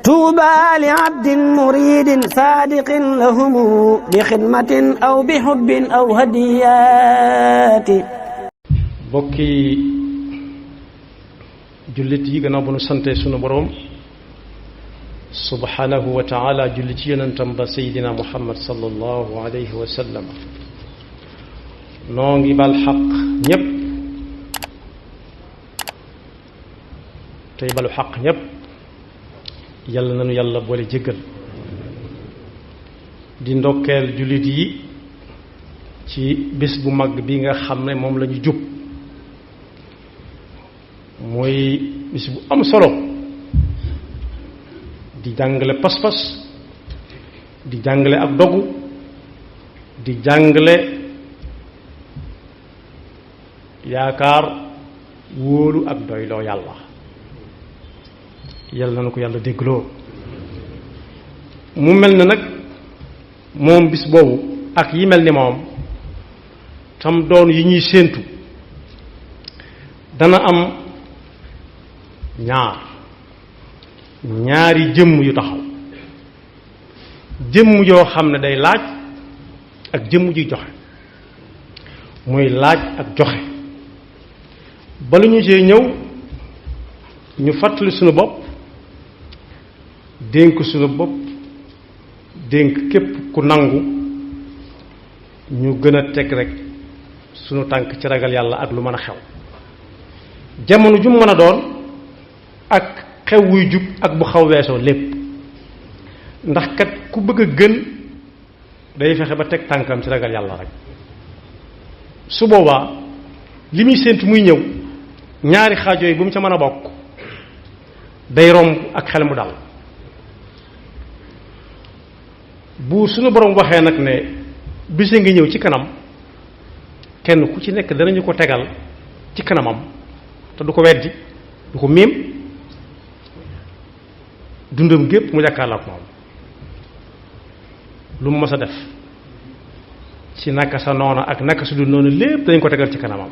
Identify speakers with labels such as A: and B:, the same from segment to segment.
A: طوبى لعبد مريد صادق لهم بخدمة أو بحب أو هديات.
B: bokki jullit yi gannaaw bu nu sante sunu boroom subhanahu wa taala julli ci yonentam ba seydina muhammad sallallahu alayhi wa sallam noo ngi bal xaq ñépp tey balu xaq ñépp yàlla nanu yàlla boole jéggal di ndokkeel jullit yi ci bés bu mag bi nga xam ne moom lañu jub mooy bés bu am solo di jàngale pas-pas di jàngale ak dogu di jàngale yaakaar wóolu ak doyloo yàlla yàlla na ko yàlla déggloo mu mel na nag moom bis boobu ak yi mel ni moom tam doon yi ñuy séentu dana am ñaari jëmm yu taxaw jëmm yoo xam ne day laaj ak jëmm juy joxe muy laaj ak joxe bala ñu see ñëw ñu fàttali sunu bopp dénk sunu bopp dénk képp ku nangu ñu gën a teg rek sunu tànk ci ragal yàlla ak lu mën a xew jamono ju mën a doon ak xew wuy jub ak bu xaw weesoo lépp ndax kat ku bëgg a gën day fexe ba teg tànkam ci ragal yàlla rek su boobaa li muy séentu muy ñëw ñaari xaaj yooyu bu mu ca mën a bokk day romb ak xel mu dal bu suñu borom waxee nag ne bise ngi ñëw ci kanam kenn ku ci nekk danañu ko tegal ci kanamam te du ko weddi du ko miim dundam gépp mu jàkkaarloo ak moom lu mu mës a def ci naka sa noona ak naka su dul noonu lépp dañ ko tegal ci kanamam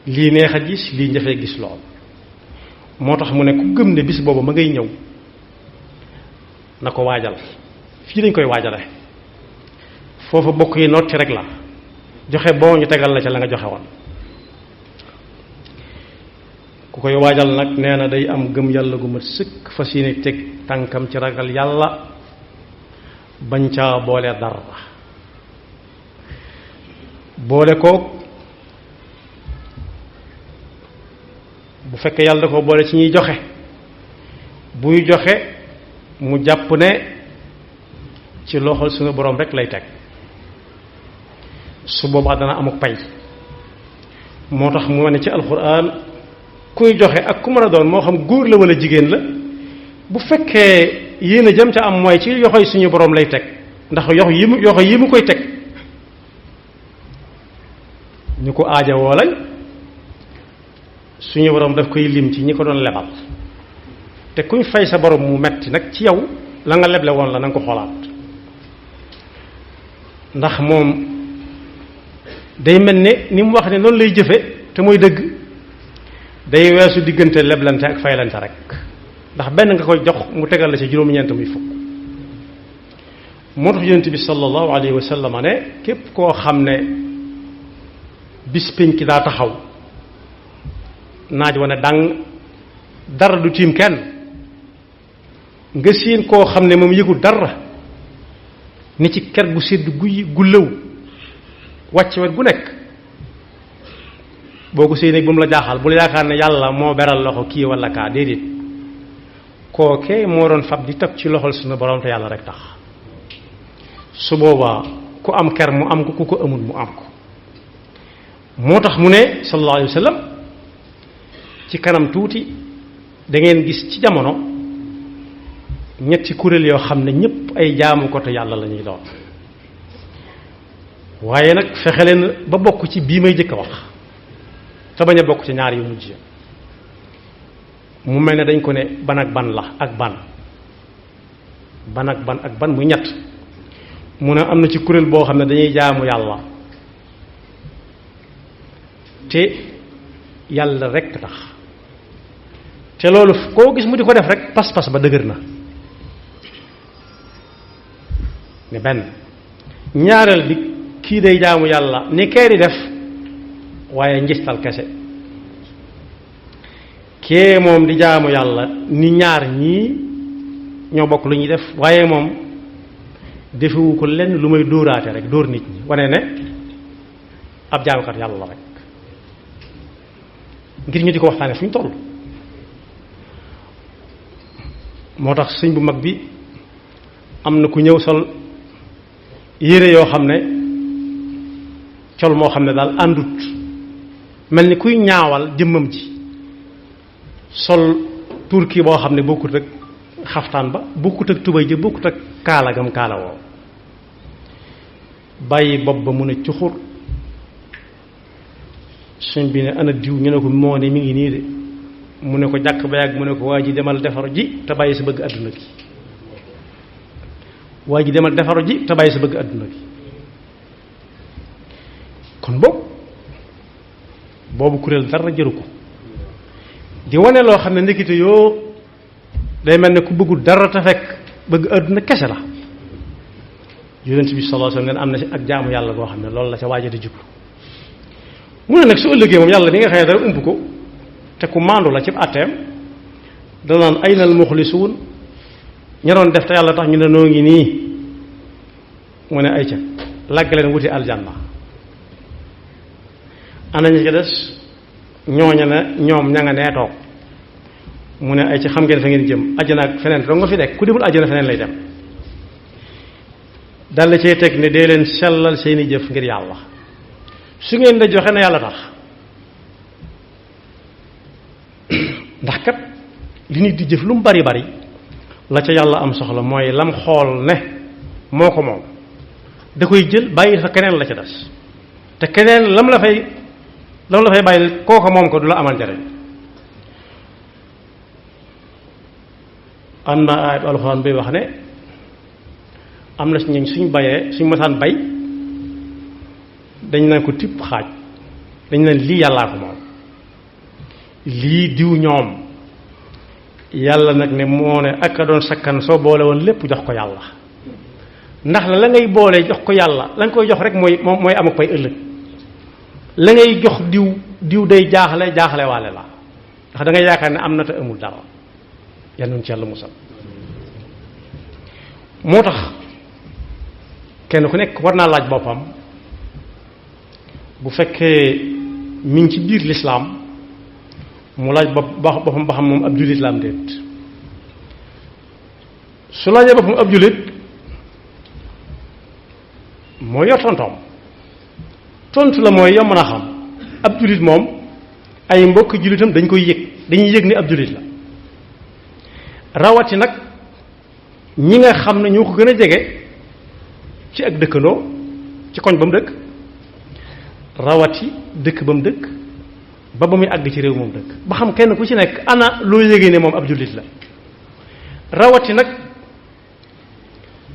B: lii neex a gis lii njafee gis lool moo tax mu ne ku gëm ne bis boobu ma ngay ñëw na ko waajal fii dañ koy waajale foofa bokk yi noot ci rek la joxe boo ñu tegal la ca la nga joxe woon ku koy waajal nag nee na day am gëm yàlla gu mat sëkk fas yéene teg tànkam ci ragal yàlla bañ caa boole dara boole kook bu fekkee yàlla da ko boole ci ñuy joxe buy joxe mu jàpp ne ci loxol suñu borom rek lay teg su boobaa dana amuk pay moo tax mu wane ci alxuraan kuy joxe ak ku mën a doon moo xam góor la wala jigéen la bu fekkee yéen a jëm ca am mooy ci yoxoy suñu borom lay teg ndax yoxo yi mu koy teg ñu ko aajowoo lañ suñu borom daf koy lim ci ñi ko doon lebal te kuñ fay sa borom mu metti nag ci yow la nga leble woon la na nga ko xoolaat ndax moom day mel ne ni mu wax ne noonu lay jëfe te mooy dëgg day weesu diggante leblante ak faylante rek ndax benn nga koy jox mu tegal la ci juróom-ñeent muy fukk moo tax yonent bi sallallahu alayhi wa sallam ne képp koo xam ne bis pénc daa taxaw naaj wane dàng dara du tiim kenn nga séen koo xam ne moom yëgul dara ni ci ker gu sedd gu lëw wàcc wet gu nekk boo ko séenee bu mu la jaaxal bul yaakaar ne yàlla moo beral loxo kii walla kaa déedéet kookee moo doon fab di teg ci loxol suñu borom te yàlla rek tax su boobaa ku am ker mu am ko ku ko amul mu am ko moo tax mu ne sallallahu alayhi wa sallam ci kanam tuuti da ngeen gis ci jamono ñetti kuréel yoo xam ne ñépp ay jaamu ko te yàlla la ñuy doon waaye nag fexe leen ba bokk ci bii may jëkk a wax te bañ a bokk ci ñaar yu mujj mu mel ne dañ ko ne ban ak ban la ak ban ak ban muy ñett mu ne am na ci kuréel boo xam ne dañuy jaamu yàlla te yàlla rekk tax te loolu koo gis mu di ko def rek pas-pas ba dëgër na ne benn ñaareel bi kii day jaamu yàlla ni kee di def waaye njistal kese kee moom di jaamu yàlla ni ñaar ñii ñoo bokk lu ñuy def waaye moom defewu ko lenn lu may dóoraate rek dóor nit ñi wane ne ab jaamukat yàlla la rek ngir ñu di ko waxtaane fu ñu toll moo tax sëñ bu mag bi am na ku ñëw sol yére yoo xam ne col moo xam ne daal àndut mel ni kuy ñaawal jëmmam ji sol turki boo xam ne bokkut ak xaftaan ba bokkut ak tubay ji bokkut ak kaala gam kaala woo bàyyi bopp ba mu ne cuxur suñ bi ne ana diw ñu ne ko moo ne mi ngi nii de mu ne ko jàkk ba yàgg mu ne ko waa ji demal defaru ji te bàyyi sa bëgg àdduna gi waa ji demal defaru ji te bàyyi sa bëgg àdduna gi kon boobu kuréel dara jëru ko di wane loo xam ne ndekete yoo day mel ne ku bëggul dara te fekk bëgg àdduna kese la yonent bi sallallahu alayhi wasallam am na si ak jaamu yàlla goo xam ne loolu la ca waaja di jublu mu ne nag su ëllëgee moom yàlla ni nga xam ne dara ump ko te ku maandu la ci àtteem danaan aynal muxlisuun ña doon def te yàlla tax ñu ne noo ngi nii mu ne ay ca làgg leen wuti aljanna ana ñi ci des ñooña ne ñoom ña nga nee toog mu ne ay ca xam ngeen fa ngeen jëm àjjana ak feneen doo nga fi nekk ku demul àjjana feneen lay dem dal la cee teg ne dee leen sellal seeni jëf ngir yàlla su ngeen da joxe na yàlla tax ndax kat li nit di jëf lu mu bari bari la ca yàlla am soxla mooy lam xool ne moo ko moom da koy jël bàyyi fa keneen la ca des te keneen lam la fay bàyyi kooka moom ko du la amal njariñ am na ayat alxuraan bay wax ne am na si ñeñ suñ bayee suñ masaan bay dañ naan ko tipp xaaj dañ naan lii yàllaa ko moom lii diw ñoom yàlla nag ne moo ne ak a doon sakkan soo boole woon lépp jox ko yàlla ndax la ngay boole jox ko yàlla la nga koy jox rek mooy am ak pay ëllëg la ngay jox diw day jaaxale waale la ndax da ngay yaakaar ne am na te amul dara yal nañu ci yàlla musal moo tax kenn ku nekk war naa laaj boppam bu fekkee mi ngi ci biir lislaam mu laaj boppam ba xam moom ab jullit la am déet su laajee boppam ab jullit mooy yor tontu la mooy yomb na xam ab jullit moom ay mbokki jullitam dañuy yëg ni ab jullit la rawati nag ñi nga xam ne ñoo ko gën a jege ci ak dëkkandoo ci koñ ba mu dëkk rawati dëkk ba mu dëkk ba muy àgg ci réew moom dëkk ba xam kenn ku ci nekk ana loo yégee ne moom ab jullit la rawati nag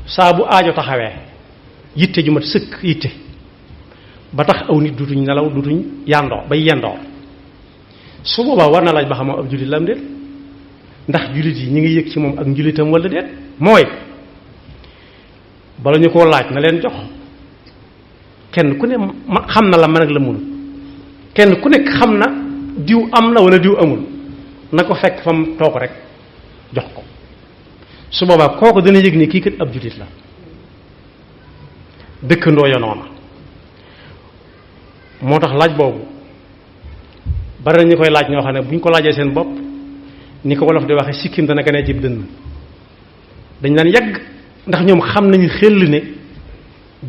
B: saa bu aajo taxawee yitte ju mat sëkk yitte ba tax aw nit dutuñ nelaw dutuñ yendoor su boobaa war na laaj ba xam moom ab jullit la am déet ndax jullit yi ñi ngi yëg ci moom ak njullitam wala déet mooy bala ñu koo laaj na leen jox kenn ku ne xam na la man ak la mënul kenn ku nekk xam na diw am na wala diw amul na ko fekk fa mu toog rek jox ko su boobaa kooku dana yëg ni kii kat ab jullit la dëkkandoo ya noona moo tax laaj boobu bari na ñu koy laaj ñoo xam ne bu ñu ko laajee seen bopp ni ko wolof di waxee sikkim dana gën a jib dënn dañ naan yàgg ndax ñoom xam nañu xel ne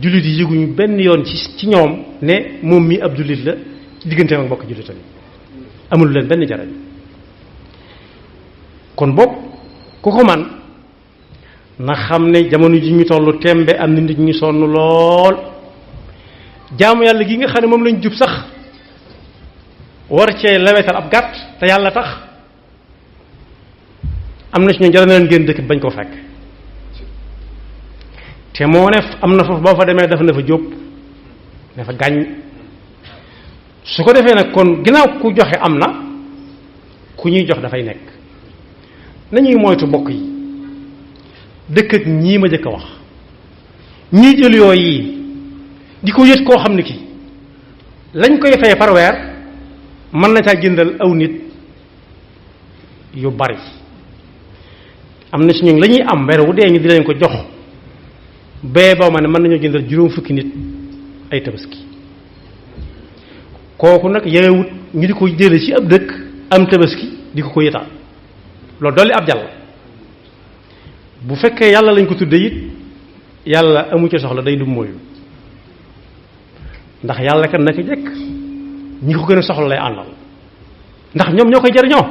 B: jullit yi yëguñu benn yoon ci ñoom ne moom mii ab jullit la ci digganteem ak mbokk jullitam yi amul leen benn jarañ kon boog ku ko man na xam ne jamono ji ñu tollu tembe am na nit ñu sonn lool jaamu yàlla gi nga xam ne moom lañ jub sax war cee lewetal ab gàtt te yàlla tax am na ci ñoom jara na leen génn dëkk bañ koo fekk te moo ne am na foofu boo fa demee dafa ne fa jóob ne fa gàññ su ko defee nag kon ginnaaw ku joxe am na ku ñuy jox dafay nekk nañuy moytu bokk yi dëkk ak ñii ma jëkk a wax ñuy jël yooyu di ko yët koo xam ne kii lañ koy fay par weer mën na caa jëndal aw nit yu bari am na si ñun la ñuy am weer wu dee ñu di leen ko jox bee boo ma ne mën nañoo jëndal juróom fukki nit ay tabaski kooku nag yeewut ñu di ko jële ci ab dëkk am tabaski di ko yëtaal loolu dolli ab jàll bu fekkee yàlla lañ ko tudde it yàlla amu ci soxla day du mooyu ndax yàlla kan naka jekk ñi ko gën a soxla lay àndal ndax ñoom ñoo koy jariñoo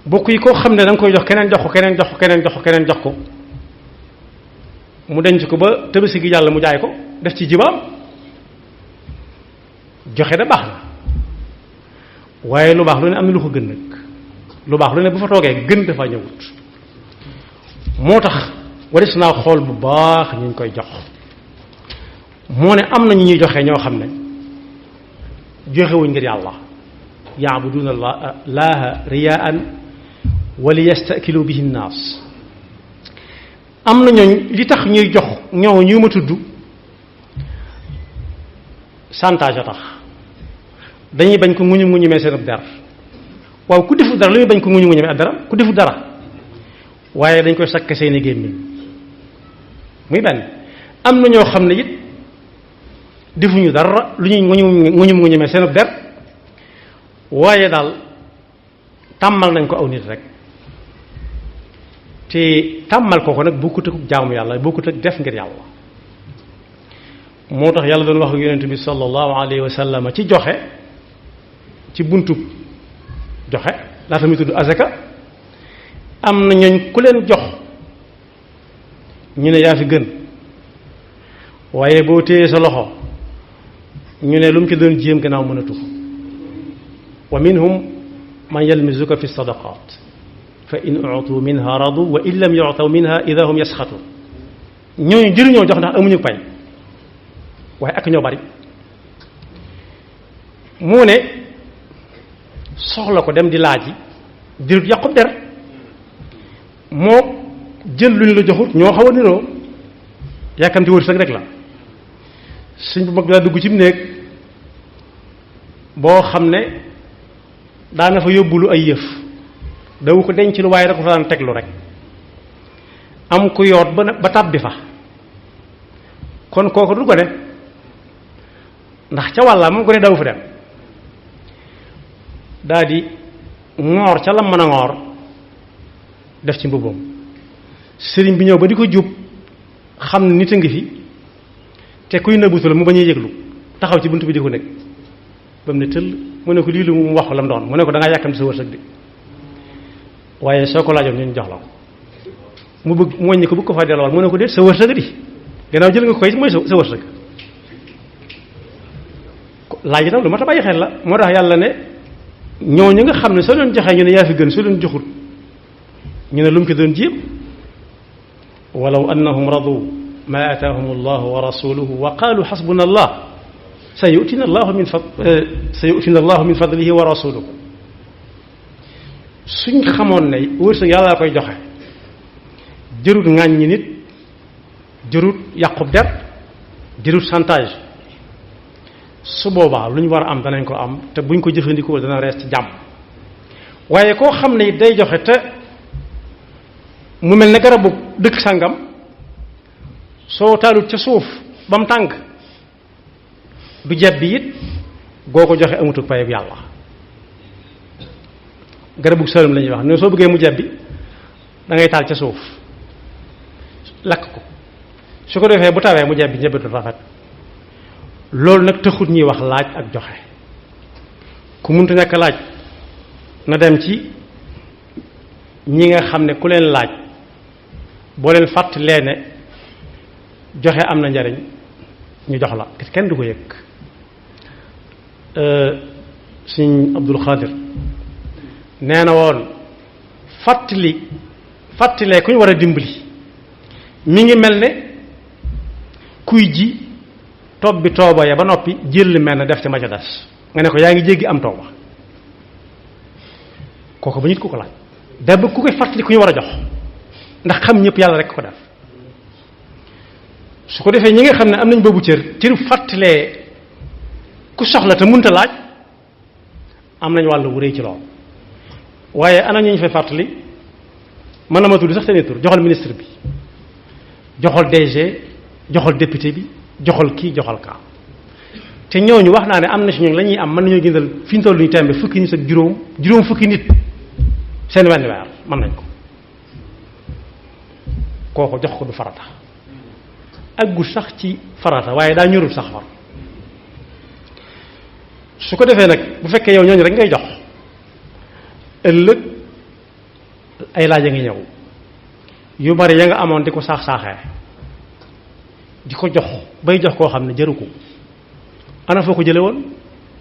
B: bokk yi koo xam ne da nga koy jox keneen jox ko keneen jox ko keneen jox ko keneen jox ko mu denc ko ba tabaski gi yàlla mu jaay ko def ci jibaam joxe da baax na waaye lu baax lu ne am na lu ko gën nag lu baax lu ne bu fa toogee gën dafa ñëwut moo tax waris naa xool bu baax ñu koy jox moo ne am na ñu ñuy joxe ñoo xam ne joxewuñ ngir yàlla yaabuduna laaha riyaan wa li yastakilu bihi nnaas am na ñooñ li tax ñuy jox ñoo ñu ma tudd chantage a tax dañuy bañ ko nguñu nguñumee seen der waaw ku defu dara lu muy bañ ko nguñu nguñumee ak dara ku defu dara waaye dañ koy sakk seeni gémmiñ muy benn am na ñoo xam ne it defuñu dara lu ñuy nguñum nguñumee seen der waaye daal tàmmal nañ ko aw nit rek te tàmmal ko nag bokkut ak jaamu yàlla bokkut ak def ngir yàlla moo tax yàlla doon wax ak yonent bi sallallahu alayhi wa sallam ci joxe ci buntub joxe laata muy tudd azaka am na ñooñ ku leen jox ñu ne yaa fi gën waaye boo téyee sa loxo ñu ne lu mu ci doon jéem gannaaw mënatu ko wa minhum man yalmizuka fi sadaqat fa in utu minha radu wa in lam yu'taw minha idha hum yasxatun ñooñu jëriñoo jox ndax amuñu pay waaye ak ñoo bari moo ne soxla ko dem di laaji dirut yàqub der moo jël lu ñu la joxut ñoo xaw a niroo yàkkamti wërsëg rek la suñ bu mag bi daa dugg ci néeg boo xam ne daana fa yóbbulu ay yëf dawu ko denc lu waaye da ko fa daan teglu rek am ku yoot ba tàbbi fa kon kooku du ko ne ndax ca wàlla moom ko ne daw fa dem daa di ngoor ca lam mën a ngoor def ci mbubbam sëriñ bi ñëw ba di ko jub xam ne nit a ngi fi te kuy nëbbutu la mu bañ a yëglu taxaw ci bunt bi di ko nekk ba mu ne tëll mu ne ko lii lu mu wax la mu doon mu ne ko da ngaa yàkkamti sa wërsëg di waaye soo ko laajoon ñu jox la ko mu bëgg moññi ko bëgg ko fa delloo mu ne ko déet sa wërsëg di gannaaw jël nga ko koy mooy sa wërsëg laaj itam lu ma ta bàyyi xel la moo tax yàlla ne ñooñu nga xam ne soo leen joxee ñu ne yaa fi gën soo leen joxut ñu ne lu mu ko doon jéem walaw annahum radu ma ataahum allahu wa rasuluhu wa qaalu xasbuna allah sa yutina allahu min fadlihi wa rasuluhu suñ xamoon ne wërsëg yàlla koy joxe jërut ŋàññi nit jërut yàqub der jërut chantage su boobaa lu ñu war a am danañ ko am te buñ ko jëfandikoo dana rees ci jàmm waaye koo xam ne day joxe te mu mel ne garabu dëkk sàngam soo taalut ca suuf ba mu tàng du jeb bi it goo ko joxe amutuk payeb yàlla garabu saalum la ñuy wax ne soo bëggee mu jeb bi da ngay taal ca suuf lakk ko su ko defee bu tawee mu jeb bi njëbbitu rafet loolu nag taxut ñuy wax laaj ak joxe ku muntu ñàkk laaj na dem ci ñi nga xam ne ku leen laaj boo leen fàttalee ne joxe am na njariñ ñu jox la kenn du ko yëg Sëñ Abdul Xaadir nee na woon fàttalee ku ñu war a dimbali mi ngi mel ne kuy ji tob bi tooba ya ba noppi jël mel na def ci ma ca des nga ne ko yaa ngi jéggi am tooba kooku ba nit ku ko laaj daa bëgg ku koy fàttali ku ñu war a jox ndax xam ñëpp yàlla rek ko def su ko defee ñi nga xam ne am nañ boobu cëru fàttalee ku soxla te mënta laaj am nañ wàllu wu rëy ci lool waaye ana ñu fay fàttali mën na ma tudd sax seen tur joxal ministre bi joxal DG joxal député bi joxal kii joxal kaa te ñooñu wax naa ne am na si ñoom la ñuy am mën nañoo gëndal fi ñu toll ñu tembe fukki nit ak juróom fukki nit seen wenn weer mën nañ ko kooku jox ko du farata aggul sax ci farata waaye daa ñorul sax far su ko defee nag bu fekkee yow ñooñu rek ngay jox ëllëg ay laaj a ngi ñëw yu bari ya nga amoon di ko saax-saaxee di ko jox bay jox koo xam ne jëru ko ana foo ko jële woon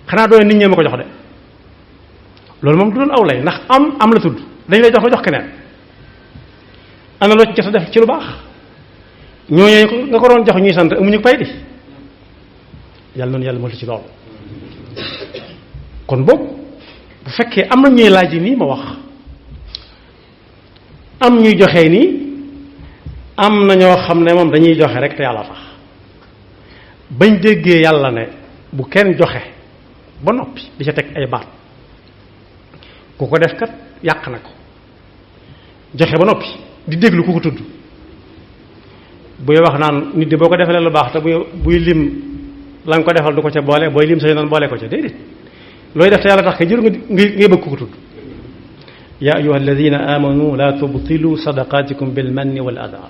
B: xanaa doone nit ñee ma ko jox de loolu moom du doon aw lay ndax am la tudd dañ lay jox nga jox keneen ana loo ci jot a def ci lu baax ñooñu nga ko doon jox ñuy sant amuñu pay di yàlla noonu yàlla moytu ci loolu kon boobu bu fekkee am na ñuy laaj yi nii ma wax am ñuy joxe nii am na ñoo xam ne moom dañuy joxe rek te yàlla tax bañ déggee yàlla ne bu kenn joxe ba noppi di ca teg ay baat ku ko def kat yàq na ko joxe ba noppi di déglu ku ko tudd buy wax naan nit di boo ko defalee lu baax te buy lim la nga ko defal du ko ca boole booy lim sa yoon boole ko ca déedéet looy def te yàlla tax kay jëru ngay bëgg ku ko tudd yaa ayuha alladina amanu la tubtilu sadaqatikum bilmanni wal adha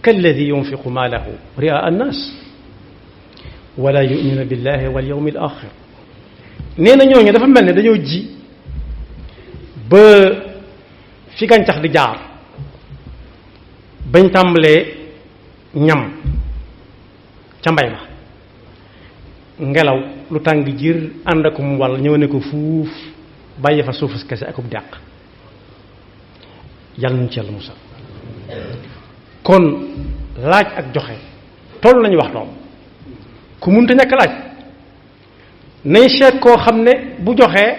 B: kalladi yunfiqu maalahu ri'a annas wala yuminu billahi wal yawmi al axir nee na ñooñu dafa mel ne dañoo ji ba fi gàncax di jaar bañ tàmbalee ñam ca mbay ma ngelaw lu tàng jir ànd ak mu wàll ñëw ne ko fuuf bàyyi fa suufus kese akub dàq yàlla nañu ci yàlla musal kon laaj ak joxe toll nañu wax doom ku munta ñàkk laaj nay seet koo xam ne bu joxee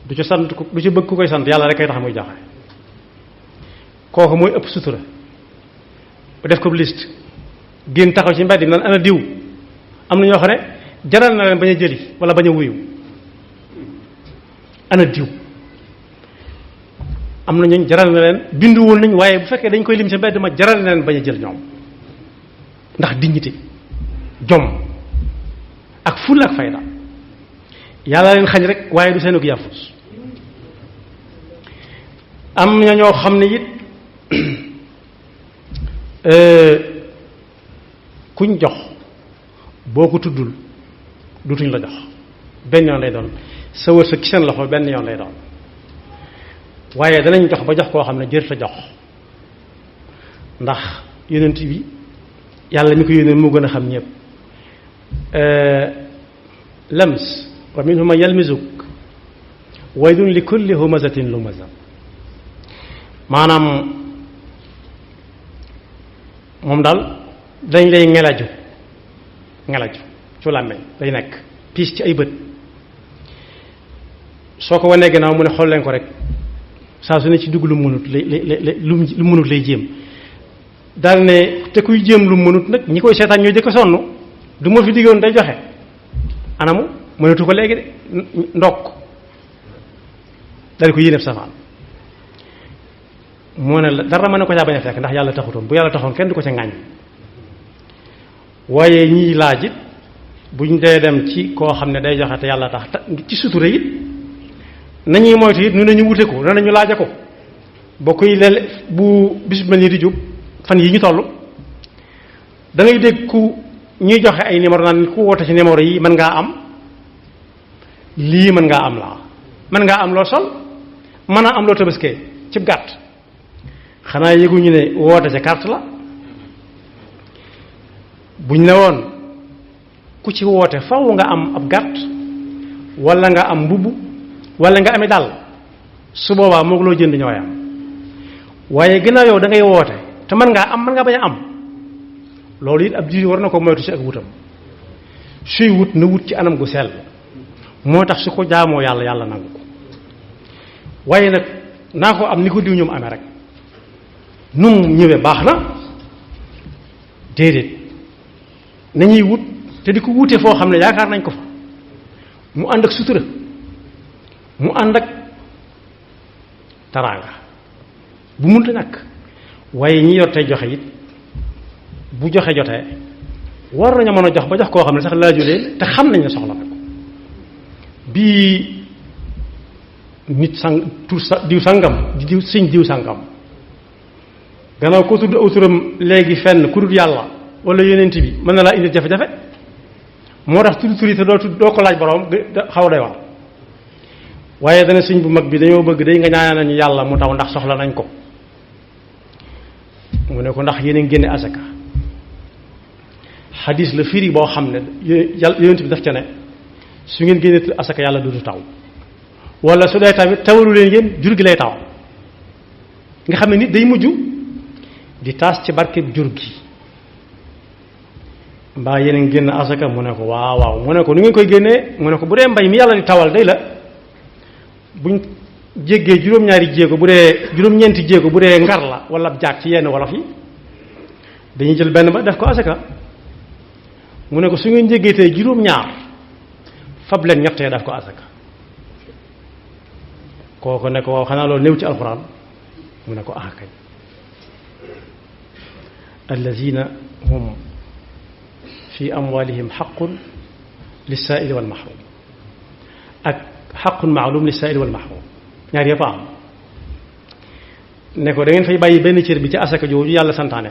B: du ci sant du ci bëgg ku koy sant yàlla rek kay tax muy joxe kooku mooy ëpp sutura bu def ko liste génn taxaw ci mbedd bi naan ana diw am na ñoo xam ne jaral na leen bañ a jëli wala bañ a wuyu ana diw am na ñooñ jaral na leen binduwul nañ waaye bu fekkee dañ koy lim ci mbedd ma jaral na leen bañ a jël ñoom ndax dignité jom ak fulla ak fayda yàlla leen xañ rek waaye du seenug yàfus am na ñoo xam ne it kuñ jox boo ko tuddul dutuñ la jox benn yoon lay doon sa wërsëg ci seen loxo benn yoon lay doon waaye danañ jox ba jox koo xam ne jër ta jox ndax yonent bi yàlla mi ko yónnee moo gën a xam ñëpp lams wa minhum man yalmizuk waylun li kulli humazatin lumaza maanaam moom daal dañ lay ngelaju ci làmmeñ day nekk piis ci ay bët soo ko wanee gannaaw mu ne xool leen ko rek saa su ne ci dugg lu mënut lu mënut lay jéem daal ne te kuy jéem lu mënut nag ñi koy seetaan ñoo jëkk sonn du ma fi diggoon day joxe anamu mënatu ko léegi de ndokk dal ko yéeneb safaan moo ne la dara mën na ko caa bañ a fekk ndax yàlla taxutoon bu yàlla taxoon kenn du ko ca ŋàññ waaye ñiy laaj it buñ dee dem ci koo xam ne day joxe te yàlla tax ci sutura it nañuy moytu it nu ne ñu wute ko ne nañu laaja ko bokk yi leen bu bis mel ni di jub fan yi ñu toll da ngay dégg ku ñuy joxe ay numéro naan ku woote ci numéro yi mën ngaa am lii mën ngaa am laa mën ngaa am loo sol mën a am loo tabaskee cib gàtt xanaa yëguñu ne woote ca carte la buñ ne woon ku ci woote faw nga am ab gàtt wala nga am mbubb wala nga amee dàll su boobaa moog loo jënd ñooy am waaye gannaaw yow da ngay woote te mën ngaa am mën ngaa bañ a am loolu it ab jiir war na ko moytu ci ak wutam suy wut na wut ci anam gu sell moo tax su ko jaamoo yàlla nangu ko waaye nag naa ko am ni ko diw ñoom amee rek nu mu ñëwee baax na déedéet nañuy wut te di ko wutee foo xam ne yaakaar nañ ko fa mu ànd ak sutura mu ànd ak taraanga bu munta ñàkk waaye ñi yor tey joxe it bu joxe jotee war nañu mën a jox ba jox koo xam ne sax laaju leen te xam nañ ne soxla na ko bii nit sang tur diw sangam diw sëñ diw sangam gannaaw ko tudd aw turam léegi fenn ku dul yàlla wala yonent bi mën na laa indi jafe-jafe moo tax tudd turi te doo ko laaj borom xaw a doy war waaye dana sëñ bu mag bi dañoo bëgg day nga ñaanal nañu yàlla mu taw ndax soxla nañ ko mu ne ko ndax yéen a ngi génne asaka xadis la firi boo xam ne yàlla yonent bi daf ca ne su ngeen génne asaka yàlla du taw wala su dee tamit tawalu leen yéen jur gi lay taw nga xam ne nit day mujj di taas ci barkeb jur gi mbaa yéen a ngi génn asaka mu ne ko waaw waaw mu ne ko nu ngeen koy génnee mu ne ko bu dee mbay mi yàlla di tawal day la buñ jéggee juróom-ñaari jéego bu dee juróom-ñeenti jéego bu dee ngar la wala jaag ci yenn wolof yi dañuy jël benn ba def ko asaka mu ne ko su ngeen jéggee tey juróom-ñaar fab leen ñettee def ko asaka kooku ne ko waaw xanaa loolu néew ci alxuraan mu ne ko ah kay allazina hum fi amwalihim xaqun lissaa'ili wal mahrum ak xaqun maalum lissaa'ili wal mahrum ñaar yëpp am ne ko da ngeen fay bàyyi benn cër bi ci asaka jooju yàlla santaane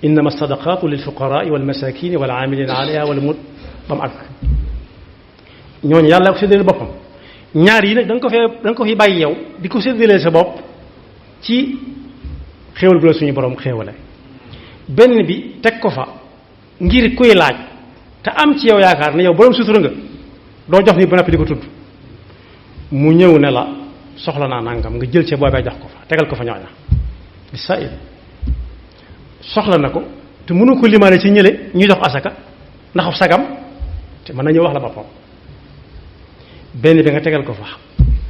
B: innama sadaqatu lil fuqaraai wal masakini wal aamilina alayha wal mut ba mu àgg ñooñu yàlla ko séddale boppam ñaar yi nag da nga ko fi bàyyi yow di ko séddalee sa bopp ci xéewal bu la suñu borom xéewale benn bi teg ko fa ngir kuy laaj te am ci yow yaakaar ne yow borom sutura nga doo jox ni ba noppi di ko tudd mu ñëw ne la soxla naa nangam nga jël ci boobee jox ko fa tegal ko fa ñooña di sa il soxla na ko te mënu ko limaale ci ñële ñuy jox asaka ndax sagam te mën na ñëw wax la boppam benn bi nga tegal ko fa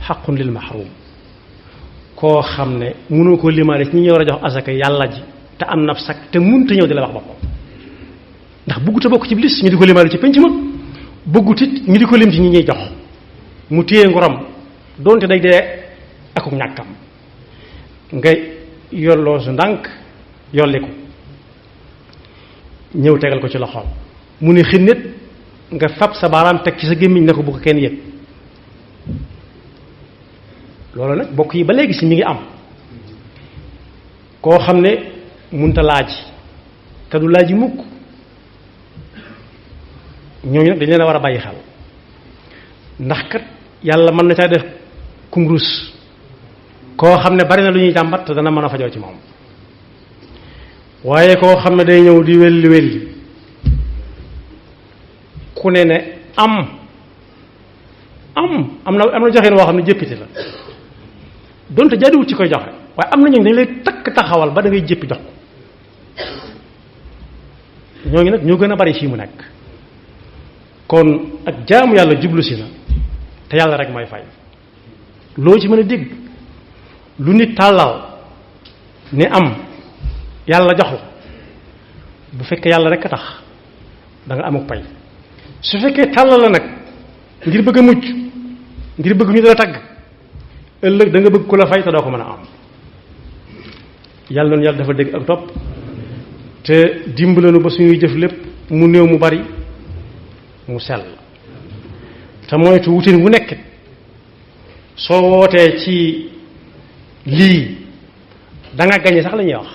B: xaqun lil mahrum koo xam ne mënu ko limaale ci ñi ñëw war a jox asaka yàlla ji te am na sag te mënut a ñëw di la wax boppam ndax bëggut a bokk ci lis ñu di ko limaale ci penc ma bëggut it ñu di ko lim ci ñi ñuy jox mu téye ngorom doonte day dee akuk ñàkkam nga yolloo su ndànk yolli ko ñëw tegal ko ci loxoom mu ne xinnet nga fab sa baaraam teg ci sa gémmiñ ne ko bu ko kenn yëg loolu nag bokk yi ba léegi si mi ngi am koo xam ne munta laaj te du laaj yi mukk ñooñu nag dañ leen a war a bàyyi xel ndax kat yàlla mën na caa def kumrus koo xam ne bari na lu ñuy jàmbat te dana mën a fajoo ci moom waaye koo xam ne day ñëw di welli ku ne am na joxeen woo xam ne jëppite la donte jaaduwut ci koy joxe waaye am na ñooñu dañ lay takk taxawal ba da ngay jëppi jox ko ñooñu nag ñoo gën a bari fii mu nekk kon ak jaamu yàlla jublu si na te yàlla rek mooy fay loo ci mën a dégg lu nit tàllal ne am yàlla jox la bu fekkee yàlla rek a tax da nga amuk pay su fekkee tàllal la nag ngir bëgg a mucc ngir bëgg ñu dala tagg ëllëg da nga bëgg ku la fay te doo ko mën a am yàlla noonu yàlla dafa dégg ak topp te dimbalanu ba suñuy jëf lépp mu néew mu bari mu sell te moytu wutin wu nekk soo wootee ci lii da nga gañe sax la ñuy wax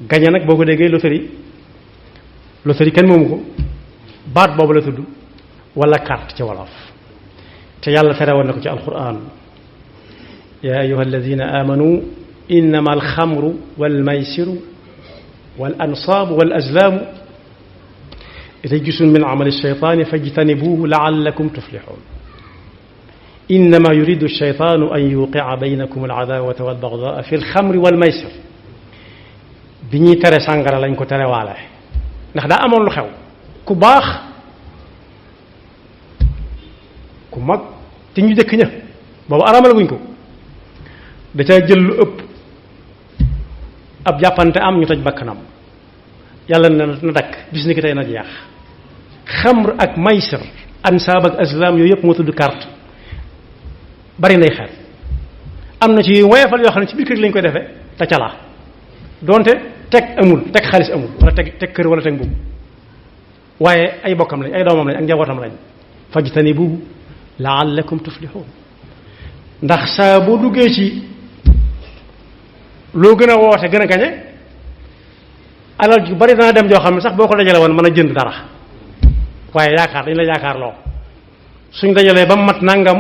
B: gañe nag boo ko déggee loterie kenn moomu ko baat boobu la tudd wala carte ci wolof te yàlla tere woon na ko ci alquran yaa ayuha alladina amanu innama alxamru walmaysiru wal ansaabu wal azlaamu rijsun min amali alcheytaani fajtanibuuhu laallakum tuflixuun innama yuridu alcheytaanu an yuqica baynakum alcadaawata walbagdaa fi alxamri walmaysir bi ñuy tere sàngara lañ ko tere waale ndax daa amoon lu xew ku baax ku mag te ñu dëkk ña boobu araamal guñ ko da ca jël lu ëpp ab jàppante am ñu toj bakkanam yàlla na dakk bis ni ki tey na jeex. xamr ak maysir ansaab ak azlam yooyu yëpp moo tudd carte bari nay xel am na ci woyefal yoo xam ne ci biir kër lañ koy defee te calaa donte teg amul teg xaalis amul wala teg kër wala teg mbubb waaye ay bokkam lañ ay doomam lañ ak njabootam lañ fajtanibu la'allakum tuflihun ndax saa boo duggee ci loo gën a woote gën a gañe alal ju bari dana dem joo xam ne sax boo ko dajale woon mën a jënd dara waaye yaakaar dañ la yaakaar loo suñ dajalee ba mu mat nangam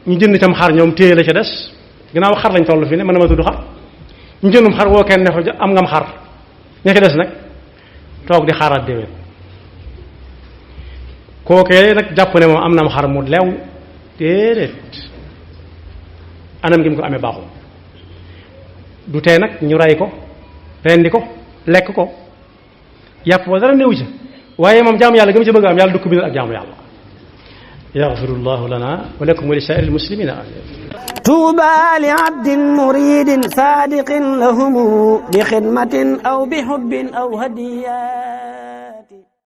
B: ñu jënd tam xar ñoom téye la ca des ginnaaw xar lañ toll fii ne mën na ma tudd xar ñu jëndum xar woo kenn ne ko am ngam xar ña ca des nag toog di xaaraat déwén kookee nag jàpp ne moom am na am xar mu lew déedéet anam gi mu ko amee baaxul du tee nag ñu rey ko rendi ko lekk ko yàpp ba dara néew ci waaye moom jaamu yàlla gëm ci bëgg am yàlla du ko bindal ak jaamu yàlla yaxfirullahu lana wa lakum wa li saa'iril muslimina amin
A: tuuba li abdin muridin sadiqin lahumu bi xidmatin aw bi hubbin aw hadiya